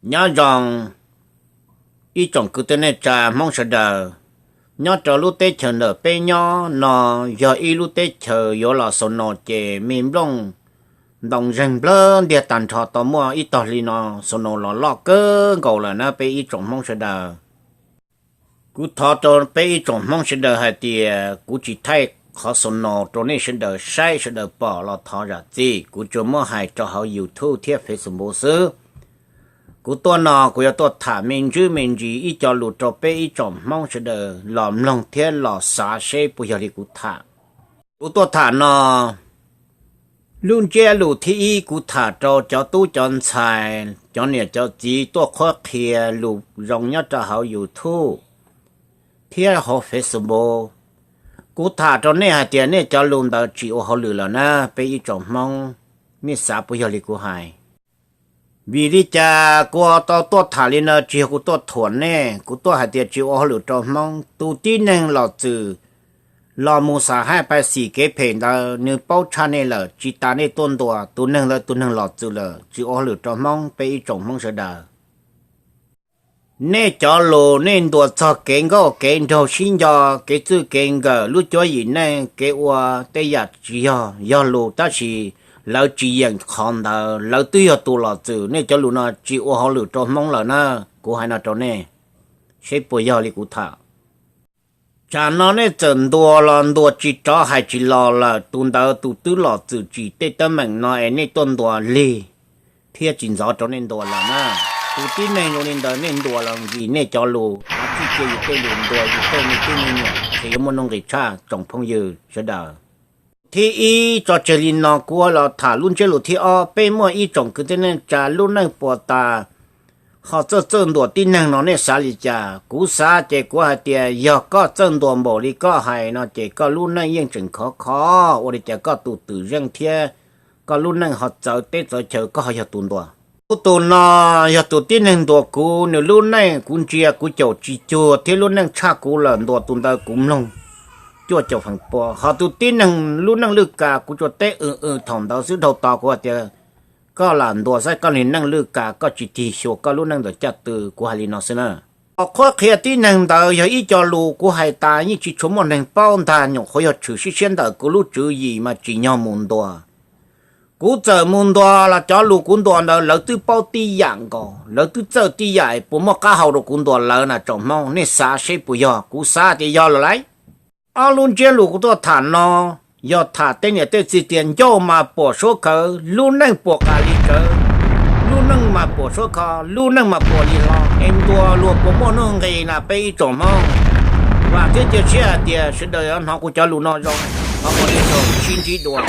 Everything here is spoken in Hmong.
Nyob zoo ib tsoom kwv tij neej tsa Hmoob sawv daws, nyob rau lub teb chaws ntawm peb nyob no yog ib lub teb chaws yuav los xaus nos ces me nplooj ntoo zeeg nplawg ntiag tag nrho tau muaj ib tog hli no xaus nos los loj kawg nkaus lawm na peb ib tsoom Hmoob sawv daws. Kuv thov rau peb ib tsoom Hmoob sawv daws hais tias kuv tsis thaij qhov xaus nos rau nej sawv daws saib sawv daws pom los thov zam txim, kuv tsuas muab hais rau hauv YouTube thiab Facebook xwb. Kuv tuaj no kuv yuav tuaj tham me ntsis me ntsis ib co lus rau peb ib tsoom Hmoob sawv daws los mloog thiab los xav seb puas yog li kuv tham. Kuv tuaj tham no, lub ntsiab lus thib ib kuv tham rau cov tub cov ntxhais, cov niam cov txiv tuaj qhuab qhia lus zoo nyob rau hauv YouTube thiab hauv Facebook. Kuv tham rau nej hais tias nej cov lus ntawd tsis ua hauj lwm lawm na peb ib tsoom Hmoob, nej xav puas yog li kuv hais? Vim li cas kuv tau tuaj tham li no? Tsis yog kuv tuaj thuam nej, kuv tuaj hais tias tsis ua hauj lwm rau Hmoob. Tus tib neeg los txwm los mus xav haj pais xim kev phem ntawd nws paub tshaj nej lawm, tsis tas nej tuaj ntuas tus neeg ntawd, tus neeg los txwm lawm, tsis ua hauj lwm rau Hmoob peb ib tsoom Hmoob sawv daws. Nej cov lus nej ntuas txog kev nkauj kev nraug sib nco, kev txwj kev nkawm, lub cuab yim neej, kev ua tej yam tsis yog yog lus, tab sis lawv tsis yeem qhov ntawd, lawv twb yog tus los txwm. Nej cov lus no tsis ua hauj lwm rau Hmoob lawm na, kuv hais no rau nej, seb puas yog li kuv tham. Tsam no nej txawm ntuas los ntuas tsis rov hais tsis los lawm, tus ntawd tus twb los txwm tsim tej teeb meem no es nej tuaj ntuas lig thiab tsis ntxov rau nej ntuas lawm na. Tus tib neeg zoo li ntawd nej ntuas los vim nej cov lus, txij cia yus tej lus ntuas yus tej me tub me nyuam ces yuav muaj nuj nqis tshaj tsoom phooj ywg sawv daws. Thib ib, tso tseg li no kuv los tham lub ntsiab lus thib ob. Peb muaj ib tsoom kwv tij neej tsa lub neej puas tas, ho txawj txawj ntuas tib neeg no nej xav li cas? Kuv xav ces kuv hais tias yog koj txawj ntuas npaum li koj hais no ces koj lub neej yeej tseem khov kho, ua li cas koj tus twm zeej thiab koj lub neej ho txawv teb txawv chaw koj ho yog tus ntuas. Kuv tus no yog tus tib neeg ntuas kuv, nws lub neej kuv ntsia kuv caum tsis cuag thiab lub neej tshaj kuv lawm, ntuas tus ntawd kuv mloog cuaj caum feem pua. Ho tus tib neeg lub neej lwj kas kuv tsuas teb w w thaum ntawd xwb, dhau tos kuv hais tias koj lam ntuas saib koj li neej lwj kas, koj tsis tig xyuas koj lub neej ntawm caj tw, kuv hais li no xwb na. Qhov qhuab qhia tib neeg ntawd yog ib co lus kuv hais tas yeej tsis tshua muaj neeg paub ntag, nyuam qhuav yog tshwm sib siab ntawm kuv lub tswv yim mas tsim nyog mus ntuas. Kuv txawm mus ntuas los cov lus kuv ntuas ntawd lawv twb paub tib yam nkaus, lawv twb txawj tib yam, puas muaj qab hau rau kuv ntuas lawv na tsoom Hmoob? Nej xav seb puas yog? Kuv xav tias yog lawm lauj. Ob lub ntsiab lus kuv tuaj tham no yog tham tej niam tej txiv tias ncauj mas puas suab khawv, lub neej puas qas li tsawv. Lub neej mas puas suab kho, lub neej mas puas li hlo, es ntuas luag puas muaj nuj nqis na peb ib tsoom Hmoob? Vam thiab cia siab hais tias sawv daws yuav hnov kuv cov lus no zoo, ho ua li rau sib ntsib dua.